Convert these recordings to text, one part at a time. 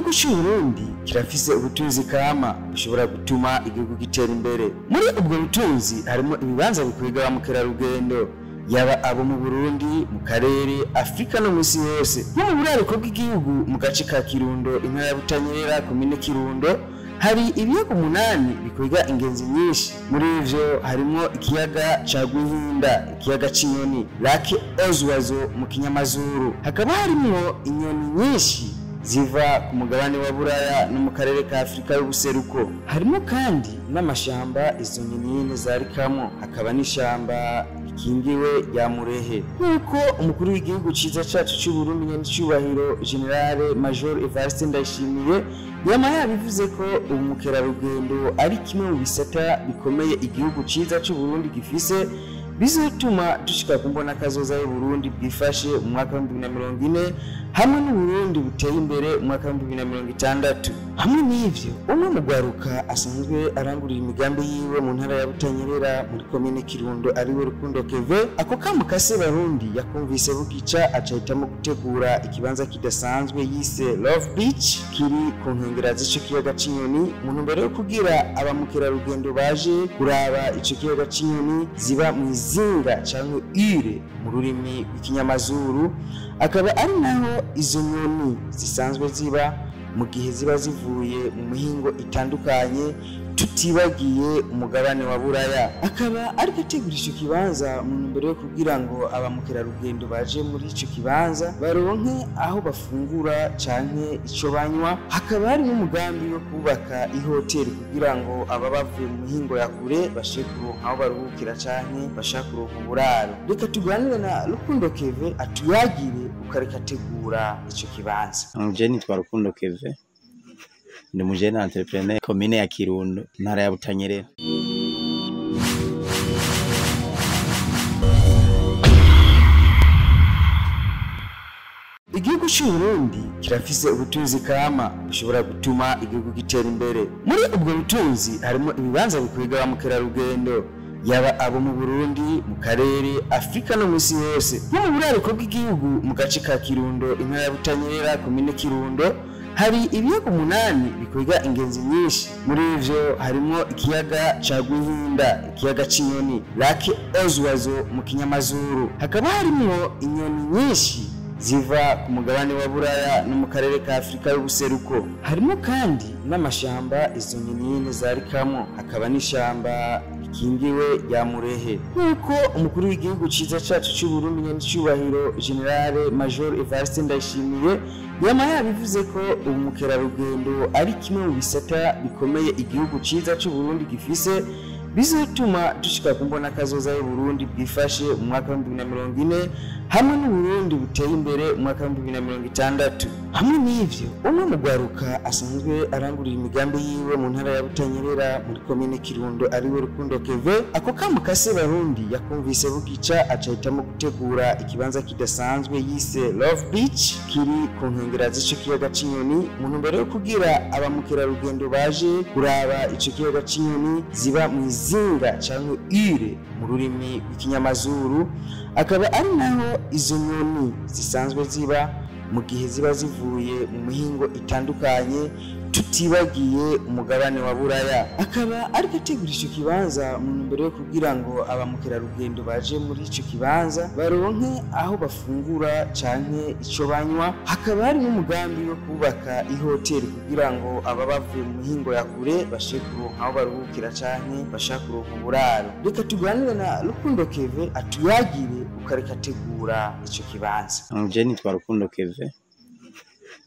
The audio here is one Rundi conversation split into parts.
Igihugu cy'u Burundi kirafise ubutunzi kama bushobora gutuma igihugu gitera imbere. Muri ubwo butunzi harimo ibibanza bikwega ba mukerarugendo, yaba abo mu Burundi, mu karere, Afrika no mu isi yose. Nko mu buraruko bw'igihugu, mu gace ka Kirundo, intara ya Butanyerera, komine Kirundo, hari ibiyaga 8 bikwega ingenzi nyinshi. Muri ivyo harimo ikiyaga ca Rwihinda, ikiyaga c'inyoni, Lake Ozwazo mu kinyamazuru. Hakaba harimwo inyoni nyinshi ziva ku mugabane wa Buraya no mu karere ka Afrika y'ubuseruko. Harimo kandi n'amashamba izo nyoni nyene zarikamwo, hakaba n'ishamba rikingiwe rya Murehe. Nk'uko umukuru w'igihugu ciza cacu c'u Burundi nyenicubahiro General Major Evariste Ndayishimiye yama yabivuze ko ubu mukerarugendo ari kimwe mu bisata bikomeye igihugu ciza c'u Burundi gifise, bizotuma dushika ku mbona kazoza y'Uburundi bwifashe mu mwaka wa 2040 hamwe n'Uburundi buteye imbere mu mwaka wa 2060. Hamwe n'ivyo, umwe mu gwaruka asanzwe arangurira imigambi yiwe mu ntara ya Butanyerera muri komine Kirundo, ariwe Rukundo Keve, ako kamo ka Sebarundi yakumvise bugica, acahitamo gutegura ikibanza kidasanzwe yise Love Beach kiri ku nkengera z'ico kiyaga c'inyoni, mu ntumbero yo kugira abamukerarugendo baje kuraba ico kiyaga c'inyoni ziba mu izinga canke ire mu rurimi rw'ikinyamazuru, akaba ari naho izo nyoni zisanzwe ziba mu gihe ziba zivuye mu mihingo itandukanye, tutibagiye umugabane wa Buraya. Akaba ariko ategura ico kibanza mu ntumbero yo kugira ngo abamukerarugendo baje muri ico kibanza baronke aho bafungura canke ico banywa. Hakaba hari n'umugambi wo kubaka ihoteli kugira ngo aba bavuye mu mihingo ya kure bashe kuronka aho baruhukira canke bashaka kuronka uburaro. Reka tuganire na Rukundo Keve atuyagire ukareka ategura ico kibanza. Je nitwa Rukundo Keve, ndi umujene entrepreneur, komine ya Kirundo, intara ya Butanyerera. Igihugu cy'u Burundi kirafise ubutunzi kama bushobora gutuma igihugu gitera imbere. Muri ubwo butunzi harimo ibibanza bikwega ba mukerarugendo, yaba abo mu Burundi, mu karere, Afrika no mu isi yose. Nko mu buraruko bw'igihugu, mu gace ka Kirundo, intara ya Butanyerera, komine Kirundo, hari ibiyaga 8 bikwega ingenzi nyinshi. Muri ivyo harimo ikiyaga ca Rwihinda, ikiyaga c'inyoni, Lake Ozwazo mu kinyamazuru. Hakaba harimwo inyoni nyinshi ziva ku mugabane wa Buraya no mu karere ka Afrika y'ubuseruko. Harimo kandi n'amashamba izo nyoni nyene zarikamwo, hakaba n'ishamba rikingiwe rya Murehe. Nk'uko umukuru w'igihugu ciza cacu c'u Burundi nyenicubahiro General Major Evariste Ndayishimiye yama yabivuze ko ubu mukerarugendo ari kimwe mu bisata bikomeye igihugu ciza c'u Burundi gifise, bizotuma dushika ku mbona kazoza y'Uburundi bwifashe mu mwaka wa 2040 hamwe n'Uburundi buteye imbere mu mwaka wa 2060. Hamwe n'ivyo, umwe mu gwaruka asanzwe arangurira imigambi yiwe mu ntara ya Butanyerera muri komine Kirundo, ariwe Rukundo Keve, ako kamo ka Sebarundi yakumvise bugica, acahitamo gutegura ikibanza kidasanzwe yise Love Beach kiri ku nkengera z'ico kiyaga c'inyoni, mu ntumbero yo kugira abamukerarugendo baje kuraba ico kiyaga c'inyoni ziba mu izinga canke ire mu rurimi rw'ikinyamazuru, akaba ari naho izo nyoni zisanzwe ziba mu gihe ziba zivuye mu mihingo itandukanye, tutibagiye umugabane wa Buraya. Akaba ariko ategura ico kibanza mu ntumbero yo kugira ngo abamukerarugendo baje muri ico kibanza baronke aho bafungura canke ico banywa. Hakaba hari n'umugambi wo kubaka ihoteli kugira ngo aba bavuye mu mihingo ya kure bashe kuronka aho baruhukira canke bashaka kuronka uburaro. Reka tuganire na Rukundo Keve atuyagire ukareka ategura ico kibanza. Je nitwa Rukundo Keve,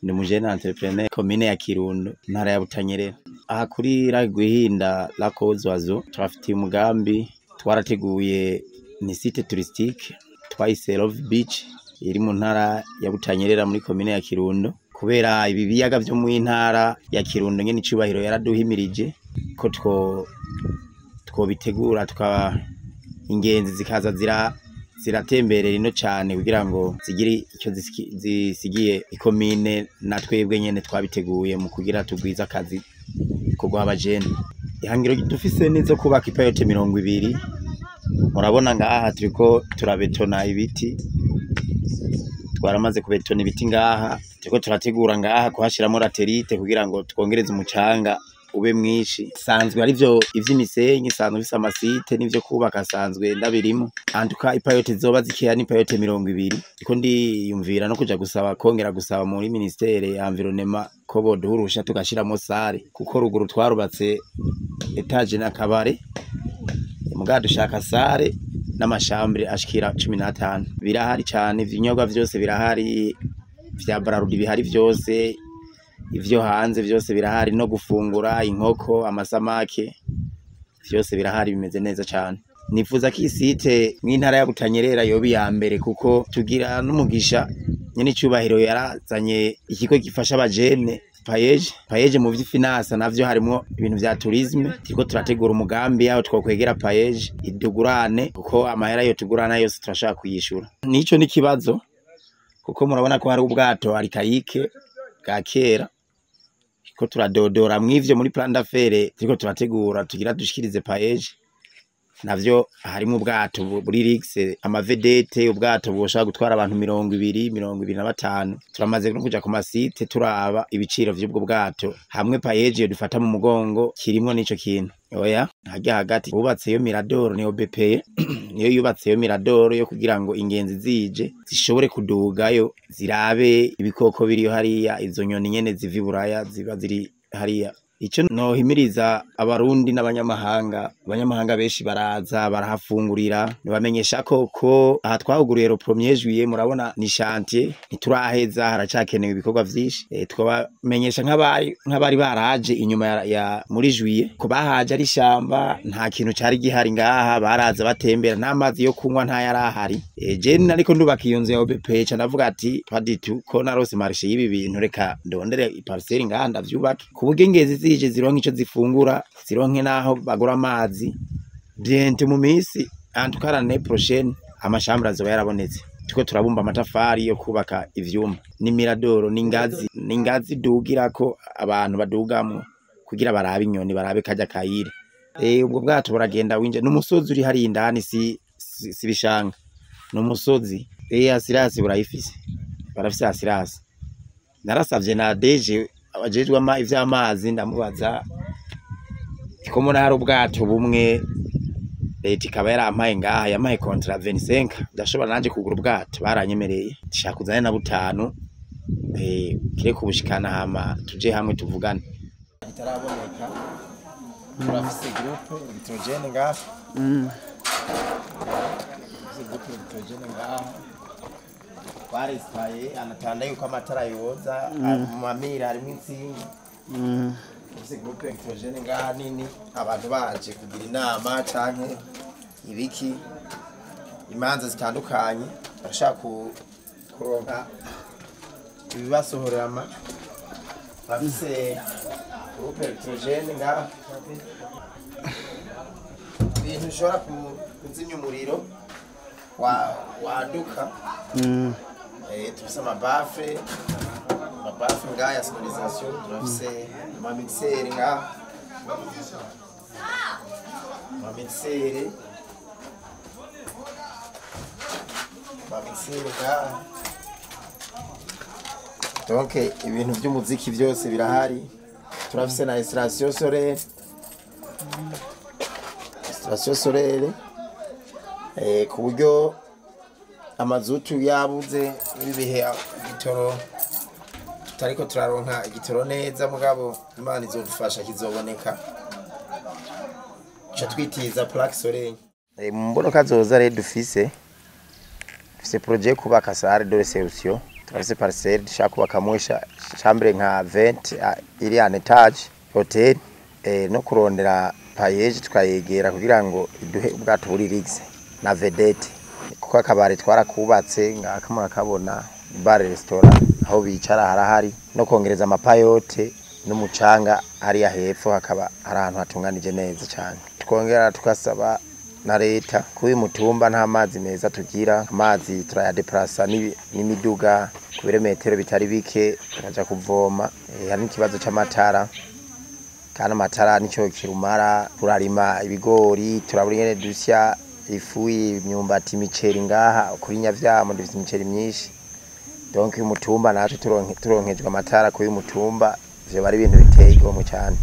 ndi umujene entrepreneur, komine ya Kirundo, intara ya Butanyerera. Aha kuri Rwihinda Lake Ozwazo turafitiye umugambi, twarateguye ni site touristique twayise Love Beach, iri mu ntara ya Butanyerera muri komine ya Kirundo. Kubera ibi biyaga vyo mu ntara ya Kirundo nyene icubahiro yaraduhimirije ko twobitegura, tuka ingenzi zikaza ziratemberera ino cane kugira ngo zigire icyo zisigiye ikomine, na twebwe nyene twabiteguye mu kugira tugwize akazi ko guha abajene. Ihangiro dufise nizo kubaka ipayote 20. Murabona ngaha turiko turabetona ibiti, Twaramaze kubetona ibiti ngaha, turiko turategura ngaha kuhashiramo latérite kugira ngo twongereze umucanga ube mwinshi. Sanzwe ari vyo ivy'imisenyi, sanzwe bifise ama sites n'ivyo kubaka, sanzwe ndabirimo. Antuka i paillotes zoba zikeya ni paillotes 20. Ndiko ndiyumvira no kuja gusaba, kongera gusaba muri ministère ya environnement ko boduha uruhusha tugashiramo salle, kuko ruguru twarubatse étage n'akabare, muga dushaka salle n'ama chambres ashikira 15. Birahari cane, ibinyobwa vyose birahari, vya Brarudi bihari vyose, ivyo hanze vyose birahari, no gufungura inkoko, amasamake, vyose birahari, bimeze neza cane. Nifuza ko i site mw'intara ya Butanyerera yoba iya mbere, kuko tugira n'umugisha, nyene icubahiro yarazanye ikigo gifasha abajene, PAEEJ. PAEEJ mu vy'ifinansa navyo harimwo ibintu vya tourisme. Turiko turategura umugambi aho twokwegera PAEEJ idugurane, kuko amahera yo tugurana yose turashaka kuyishura. Nico ni kibazo, kuko murabona ko hari ubwato archaïque bwa kera ko turadodora mw'ivyo muri plan d'affaires turiko turategura tugira dushikirize PAEEJ. Navyo harimwo ubwato buri luxe, ama vedettes, ubwato bwoshobora gutwara abantu 20, 25. Turamaze no kuja ku ma sites turaba ibiciro vy'ubwo bwato, hamwe PAEEJ dufata mu mugongo kirimwo n'ico kintu. Oya, harya hagati bubatseyo mirador, ni OBPE niyo yubatseyo mirador yo kugira ngo ingenzi zije zishobore kudugayo zirabe ibikoko biriyo hariya, izo nyoni nyene ziva i Buraya ziba ziri hariya. Ico nohimiriza abarundi n'abanyamahanga, abanyamahanga benshi baraza barahafungurira, nibamenyesha ko aha twahuguriye le premier juillet, murabona ni chantier, ntituraheza, haracakenewe ibikorwa vyinshi. Twabamenyesha nk'abari baraje inyuma ya muri juillet ko bahaje ari ishamba, nta kintu cari gihari ngaha, baraza batembera, nta mazi yo kunywa nta yarahari. Je nariko ndubaka iyo nzu ya OBP, ca ndavuga ati paditu ko narose marché y'ibi bintu, reka ndondere i parcelle ngaha ndavyubake, ku buryo ingezi zije zironke ico zifungura, zironke naho bagura amazi. Bientôt mu minsi, en tout cas l'année prochaine, ama chambres azoba yarabonetse. Turiko turabumba amatafari yo kubaka ivyuma n'imiradoro, n'ingazi dugirako abantu badugamwo kugira barabe inyoni, barabe karya kayire. Ubwo bwato buragenda winje n'umusozi uri hariya indani, si bishanga, n'umusozi. Assurance burayifise, barafise assurance. Narasavye na DG abajejwe ivy'amazi, ndamubaza ko mbona hari ubwato bumwe, leta ikaba yarampaye ngaha, yampaye contrat 25, ndashobora nanje kugura ubwato, baranyemereye, ndashaka kuzana na butanu, kire kubushikana, hama tuje hamwe tuvugane. Itaraboneka, turafise groupe électrogène ngaha, turafise groupe électrogène ngaha twaresitaye anatanda yuko amatara yoza mu mamira, harimwo intsinga. Turafise groupe électrogène ngaha nini, abantu baje kugira inama canke ibiki, imanza zitandukanye, barashaka kuronka ibibasohorera amajwi. Turafise groupe électrogène ngaha, ibintu ushobora kuzimya umuriro waduka. Turafise ama baffles, ama baffles ngaha ya sonorisation, turafise ama mixeurs ngaha, ama mixeurs ngaha. Donc ibintu vy'umuziki vyose birahari. Turafise na installation solaire, installation solaire, ku buryo amazutu yabuze muri bihe igitoro tutariko turaronka igitoro neza, mugabo Imana izodufasha kizoboneka, ca twitiza plaque solaire. Mu mbonoka zoza rero dufise projet yo kubaka salle de réception. Turafise parcelle dushaka kubakamwo chambre nka 20 iri en étage hôtel, no kurondera PAEEJ tukayegera kugira ngo iduhe ubwato buri luxe na vedette, kuko akabare twarakubatse ngaka murakabona, bar restaurant aho bicara harahari, no kongereza ama paillotes n'umucanga hariya hepfo, hakaba hari ahantu hatunganije neza cyane. Twongera tukasaba na leta, kuri mutumba nta mazi meza tugira, amazi turayadeplasa n'imiduga ku birometero bitari bike tukaja kuvoma. Hari n'ikibazo c'amatara, kandi amatara nico kirumara. Turarima ibigori, turabura ingene dusya ifu, imyumbati, imiceri. Ngaha kuri Nyavyamo dufise imiceri myinshi. Donc uyu mutumba natwe turonkejwe amatara kuri uyu mutumba, vyoba ari ibintu biteye igomwe cane.